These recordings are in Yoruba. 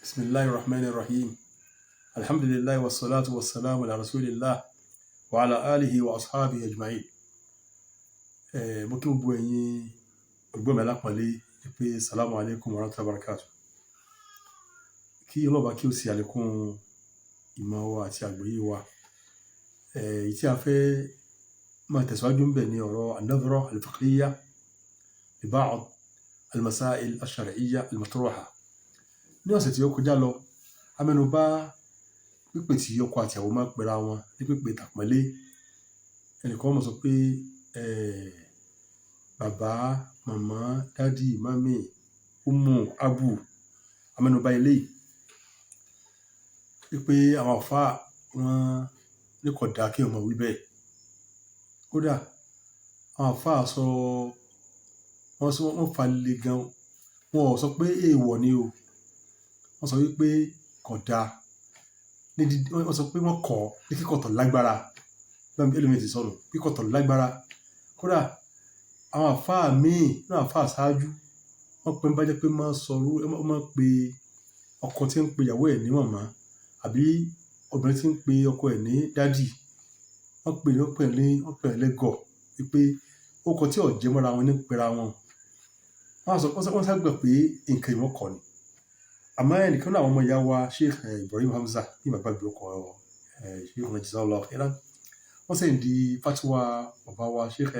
Bismillahir Rahmanir Rahim. Alhamdulillahi wassalatu wassalamu ala rasulillah wa ala alihi wa ashabihi ajma'in. Mo kí gbogbo ẹ̀yin olùgbọ́ mi alápọ̀nlé pé salamu alaikum wa rahmatullahi wa barakatuh. Kí Ọlọ́run kí ó ṣe àlékún ìmọ̀ wa àti àgbọ́yé wa. Èyí tí a fẹ́ máa tẹ̀síwájú ń bẹ̀ ní ọ̀rọ̀ an-nadhra al-fiqhiyya li ba'd al-masail ash-shar'iyya al-matruha. Ní ọ̀sẹ̀ tí ó kọjá lọ, a mẹ́nu bà pípè tí ọkọ àti ìyàwó máa ń pera wọn ní pípè tàpọ́nlé. Ẹnìkan máa sọ pé bàbá, màmá, daddy, mummy, umu, abu. A mẹ́nu bà eléyìí. Wípé àwọn àlfáà wọ́n ní kò dá kí èèyàn máa wí bẹ́ẹ̀. Kódà àwọn àlfáà sọ, wọ́n sọ, wọ́n fà le gan. Wọn ò sọ pé èèwọ̀ ni o. Wọ́n sọ wípé kò dá. Ní dídí, wọ́n sọ pé wọ́n kọ̀ ní kíkọ̀ tó lágbára. Bẹ́ẹ̀ ni ẹlòmíì ti sọnù, kíkọ̀ tó lágbára. Kódà àwọn àlfáà míì nínú àlfáà ṣáájú, wọ́n pín bá jẹ́ pé máa sọ̀rọ̀, wọ́n máa ń pe ọkọ tí ń pe ìyàwó ẹ̀ ní màmá àbí obìnrin tí ń pe ọkọ ẹ̀ ní daddy. Wọ́n pè ní, wọ́n pè ní, wọ́n pè ní lẹ́gọ̀ wípé orúkọ tí ò jẹ́ mọ́ra wọn ní pera wọn. Wọ́n sọ, wọ́n sá gbà pé nǹkan ìwọ̀n kọ̀ ni. Àmọ́ ẹnìkan nínú àwọn ọmọ ìyá wa, Sheikh Ibrahim Hamza, ní bàbá ìgbé ọkọ Sheikh Jazakallahu khairan. Wọ́n sì ń di fatwa bàbá wa Sheikh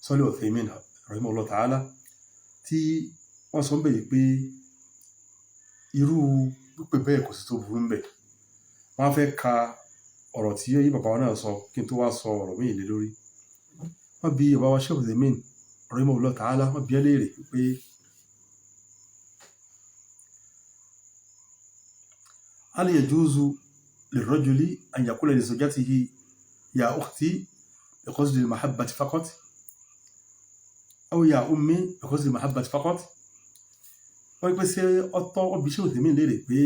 Salih Uthaymin rahimahullah ta'ala, tí wọ́n sọ ń bẹ̀ yìí pé irú pípè bẹ́ẹ̀ kò sí tó burú ń bẹ̀. Wọ́n á fẹ́ ka ọ̀rọ̀ tí bàbá wa náà sọ kí n tó wá sọ ọ̀rọ̀ míì lé lórí. Wọ́n bi bàbá wa Sheikh Uthaymin rahimahullah ta'ala, wọ́n bi ẹ́ léèrè pé hal yajuzu lirrajuli an yaqula li zawjatihi ya ukhti bi qasdi al-mahabbati faqat aw ya ummi bi qasdi al-mahabbati faqat. Wọ́n ní pé ṣé ó tọ́, wọ́n bi Sheikh Uthaymin léèrè pé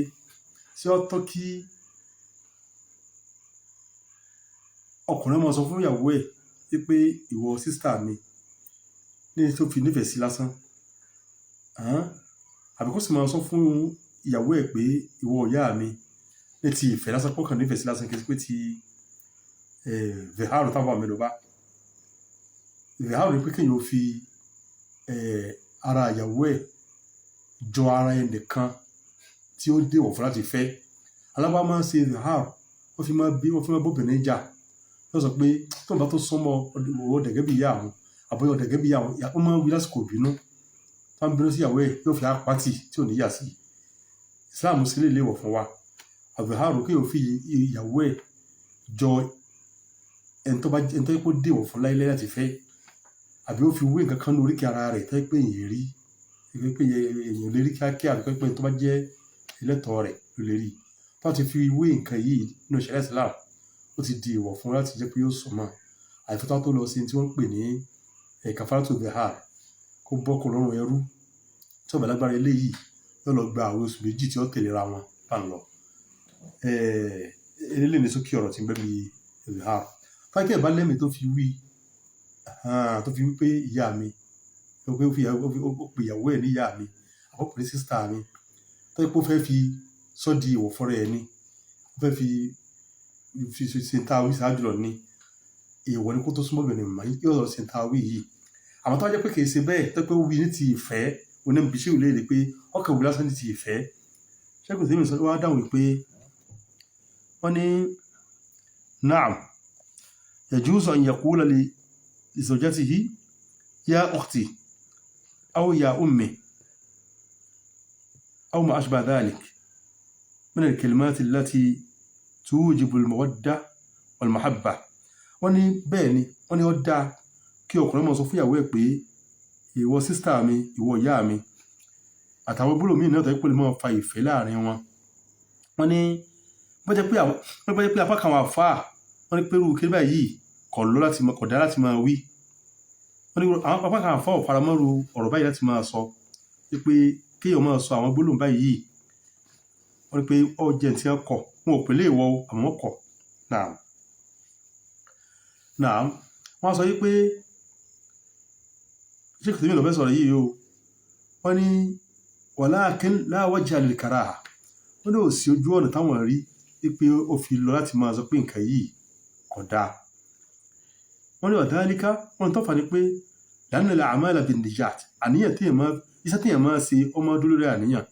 ṣé ó tọ́ kí ọkùnrin máa sọ fún ìyàwó ẹ̀ wípé ìwọ sísítà mi ní tó fi nífẹ̀ẹ́ sí lásán, àbí kó sì máa sọ fún ìyàwó ẹ̀ pé ìwọ ìyá mi ní ti ìfẹ́ lásán, kó kàn nífẹ̀ẹ́ sí lásán, kì í ṣe pé ti veharu táwọn àmì ló bá. Veharu ni pé kéèyàn ó fi ara ìyàwó ẹ̀ jọ ara ẹnìkan tí ó dèwọ̀ fún láti fẹ́. Alábá máa ń ṣe veharu, wọ́n fi máa bí, wọ́n fi máa bóbìnrin jà. Wọ́n sọ pé tó ń bá tó súnmọ́ ọwọ́ dẹ̀gẹ́ bí ìyá àwọn, àbí ọwọ́ dẹ̀gẹ́ bí ìyá àwọn, ó máa ń wí lásìkò ìbínú. Tó ń bínú sí ìyàwó ẹ̀, yóò fi apá tì tí ò ní yà sí. Islam sì lè léwọ̀ fún wa. Àveharu kéèyàn fi ìyàwó ẹ̀ jọ ẹni tó bá, ẹni tó yẹ kó dèwọ̀ fún láíláí láti fẹ́, àbí ó fi wé nǹkan kan ní oríkèé ara rẹ̀ tó yẹ pé èèyàn rí, pé èèyàn lè rí kíákíá, àbí pé ẹni tó bá jẹ́ ẹlẹ́tọ̀ọ́ rẹ̀ ló lè rí. Tó bá ti fi wé nǹkan yìí nínú ìṣẹ̀lẹ̀ Islam, ó ti di ìwọ̀ fún láti jẹ́ pé yóò súnmọ́. Àyàfi tó bá tó lọ sí ohun tí wọ́n ń pè ní kafaratu dhihar, kó bọ́kùn lọ́rùn ẹrú. Tí ó bá lágbára eléyìí, yóò lọ gba àwọn oṣù méjì tí ó tẹ̀léra wọn bá ń lọ. Eléyìí ní sókè ọ̀rọ̀ tí ń bẹ bí dhihar. Ká kí ẹ̀ bá lẹ́mìí tó fi wí, tó fi wí pé ìyá mi, ó pé ó fi ìyàwó, ó pe ìyàwó ẹ̀ ní ìyá mi, àbí ó pè ní sísítà mi, tó jẹ́ pé ó fẹ́ fi sọ́ di ìwọ̀ fúnra ẹ̀ ni, ó fẹ́ fi ṣe ń ta wí ṣáájú lọ ni, èèwọ̀ ni kó tó súnmọ́ obìnrin mọ́, yóò lọ ṣe ń ta wí yìí. Àmọ́ tó bá jẹ́ pé kì í ṣe bẹ́ẹ̀, tó jẹ́ pé ó wí ní ti ìfẹ́, oní bí ṣé ò lè rí pé ọkàn wí lásán ní ti ìfẹ́. Sheikh Uthaymin sọ wá dáhùn wípé wọ́n ní na'am yajuzu an yaqula li zawjatihi ya ukhti aw ya ummi aw ma ashbaha dhalik min al-kalimat allati tujibu al-mawadda wal-mahabba. Wọ́n ní bẹ́ẹ̀ ni, wọ́n ní ó dáa kí ọkùnrin máa sọ fún ìyàwó ẹ̀ pé ìwọ sísítà mi, ìwọ ìyá mi, àtàwọn gbólóhùn míì náà tó jẹ́ pé ó lè máa fa ìfẹ́ láàrin wọn. Wọ́n ní bó jẹ́ pé àwọn, bó jẹ́ pé apá kan àwọn àlfáà, wọ́n ní pé irú kí báyìí kò lọ láti máa, kò dá láti máa wí. Wọ́n ní àwọn apá kan àlfáà ò faramọ́ irú ọ̀rọ̀ báyìí láti máa sọ wípé kéèyàn máa sọ àwọn gbólóhùn báyìí. Wọ́n ní pé ó jẹ́ ǹ tí wọ́n kọ̀, wọn ò pè léèwọ̀ o, àmọ́ wọ́n kọ̀. Naam. Naam. Wọ́n sọ wípé Sheikh Uthaymin ló fẹ́ sọ̀rọ̀ yìí o. Wọ́n ní Walakin la wajha lil karaha, wọ́n ní ò sí ojú ọ̀nà táwọn rí pé ó fi lọ láti máa sọ pé nǹkan yìí kò dáa. Wọ́n ní wadhalika, wọ́n tó fà ní pé li'anna al-a'mala bin-niyyat, àníyàn tí èèyàn máa, iṣẹ́ tí èèyàn máa ṣe, ó máa dúró lórí àníyàn.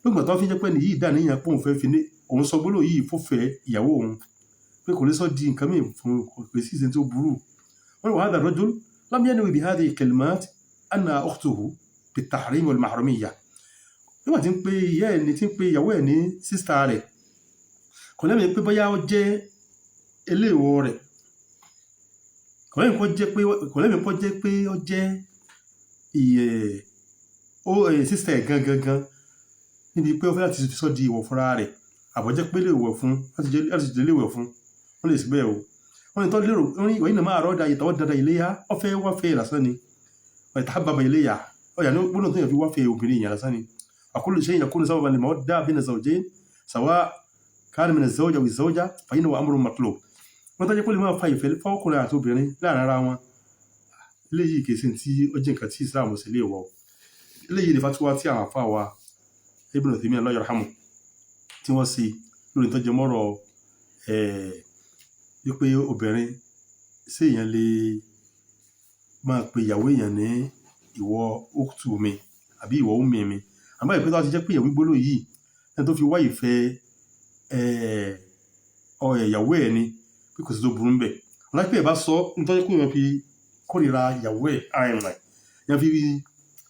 Lóògbà tó fi jẹ́ pé ní yìí dà níyàn pé òun fẹ́ fi ní òun sọ gbólóhùn yìí fúnfẹ́ ìyàwó òun, pé kò lè sọ di nǹkan mìíràn fún, kò sí ìṣe tó burú. Wọ́n ní wa hadha ar-rajul lam yanwi bi hadhihi al-kalimat anna ukhtuhu bit-tahrim wal-mahrumiyya. Nígbà tí ń pe ìyá ẹ̀ ní, tí ń pe ìyàwó ẹ̀ ní sister rẹ̀, kò lẹ́mìí pé bóyá ó jẹ́ eléèwọ̀ rẹ̀, kò lẹ́mìí kó jẹ́ pé, kò lẹ́mìí kó jẹ́ pé ó jẹ́ ìyẹ̀ ó sister ẹ̀ gangan gan níbi pé ó fẹ́ láti sọ di ìwọ̀ fúnra rẹ̀, àbọ̀ jẹ́ pé léèwọ̀ fún láti jẹ́ léèwọ̀ fún. Wọ́n lè sí bẹ́ẹ̀ o. Wọ́n ní tó lérò, wọ́n ní wa innama arada yatawaddada ilayha, ó fẹ́ wá fẹ́ lásán ni, wa yatahabbaba ilayha, ó yà ní gbọ́dọ̀ tó yẹ fi wá fẹ́ obìnrin yẹn lásán ni. Wa kullu shay'in yakunu sababan lil mawadda bayna zawjayn sawa kana min az-zawj aw az-zawja fa innahu amrun matlub. Wọ́n tó jẹ́ pé lè máa fa ìfẹ́ fọ́kùnrin àti obìnrin láàrin ara wọn, eléyìí kìí ṣe tí ó jẹ́ nǹkan tí Islam sì lè wọ̀. Eléyìí ni fatuwa tí àwọn àfa wa Ibn Taymiyyah Allah yarhamu tí wọ́n ṣe lórí tó jẹ mọ́rọ̀ wípé obìnrin, ṣé èèyàn lè máa pe ìyàwó èèyàn ní ìwọ ukhtu mi àbí ìwọ ummi mi. Àmọ́ ìpè tó ti jẹ́ pé ìyàwó gbólóhùn yìí, ẹni tó fi wá ìfẹ́ ìyàwó ẹ̀ ni, pé kò sí tó burú ńbẹ̀. Ọ̀la pé ẹ̀ bá sọ nítorí pé èèyàn fi kórìíra ìyàwó ẹ̀, àìrìn èèyàn fi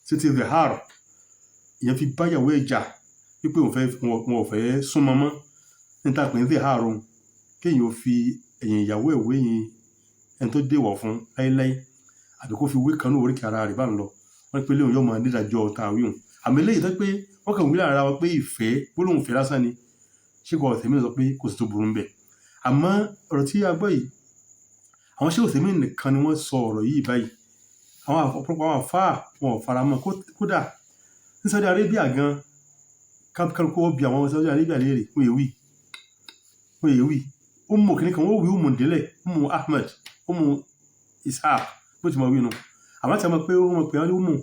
ṣe ti zihar, èèyàn fi bá ìyàwó ẹ̀ jà wípé òun fẹ́, wọn ò fẹ́ súnmọ́ mọ́ níta pé ń zihar òun, kéèyàn ó fi ẹ̀yìn ìyàwó ẹ̀ wéyìn ẹni tó déwọ̀ fún láéláé, àbí kó fi wé kanú oríkèé ara rẹ̀ bá ń lọ. Wọ́n pe léwu yóò máa nídàájọ́ tá a wíhùn. Àmì eléyìí tó pé wọ́n kàn wí lára ara wọn pé ìfẹ́, gbólóhùn ìfẹ́ lásán ni, ṣé kò Uthaymin sọ pé kò sí tó burú ńbẹ̀. Àmọ́ ọ̀rọ̀ tí a gbọ́ yìí, àwọn Sheikh Uthaymin nìkan ni wọ́n sọ ọ̀rọ̀ yìí báyìí. Àwọn ọ̀pọ̀lọpọ̀ àwọn àfáà wọn ò fara mọ́. Kódà ní Saudi Arabia gan, kálukú wọ́n bi àwọn Saudi Arabia léèrè, wọ́n èwì, wọ́n èwì Umu kìnnì kan, wọ́n wí Umu délẹ̀, Umu Ahmed, Umu Ishaq, bó ti mọ̀ wí nu. Àmọ́ tí a mọ̀ pé wọ́n mọ̀ pé wọ́n ní Umu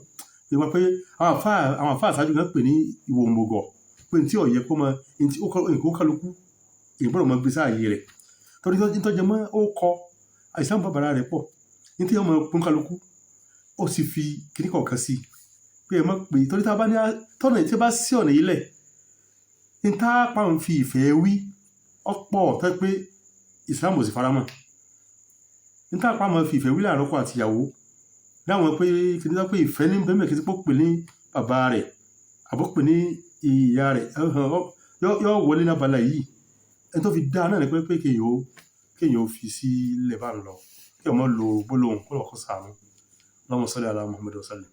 ìwà pé àwọn àfáà àṣáájú gan pè ní ìwò òmùgọ̀, pé ní tí ó yẹ kó mọ ní tí ó nǹkan kálukú èyí gbọ́dọ̀ mọ gbé sáàyè rẹ̀, torí tó jẹ mọ́ ó kọ àìsàn bàbàrà rẹ̀ pọ̀ ní tí wọ́n mọ pọ́n kálukú, ó sì fi kíní kọ̀ọ̀kan sí i pé ẹ mọ̀ pé torí tá a bá ní tọ́nà tí a bá sí ọ̀nà yìí lẹ̀ ní tá a pa òun fi ìfẹ́ wí ọ̀pọ̀ tó pé Islam ò sì faramọ́ ní tá a pa máa fi ìfẹ́ wí láàrin ọkọ àti ìyàwó láwọn, pé kí ní sọ pé ìfẹ́ ní bẹ́ẹ̀, kí ní pé ní bàbá rẹ̀ àbọ̀ pè ní ìyá rẹ̀ yóò wọlé lábala yìí. Ẹni tó fi dá náà ni pé kéèyàn ó fi sílẹ̀ bá ń lọ, kí ọmọ lo gbólóhùn kó lọ́kọ́ sàánú. Allahumma salli ala Muhammad wa sallim.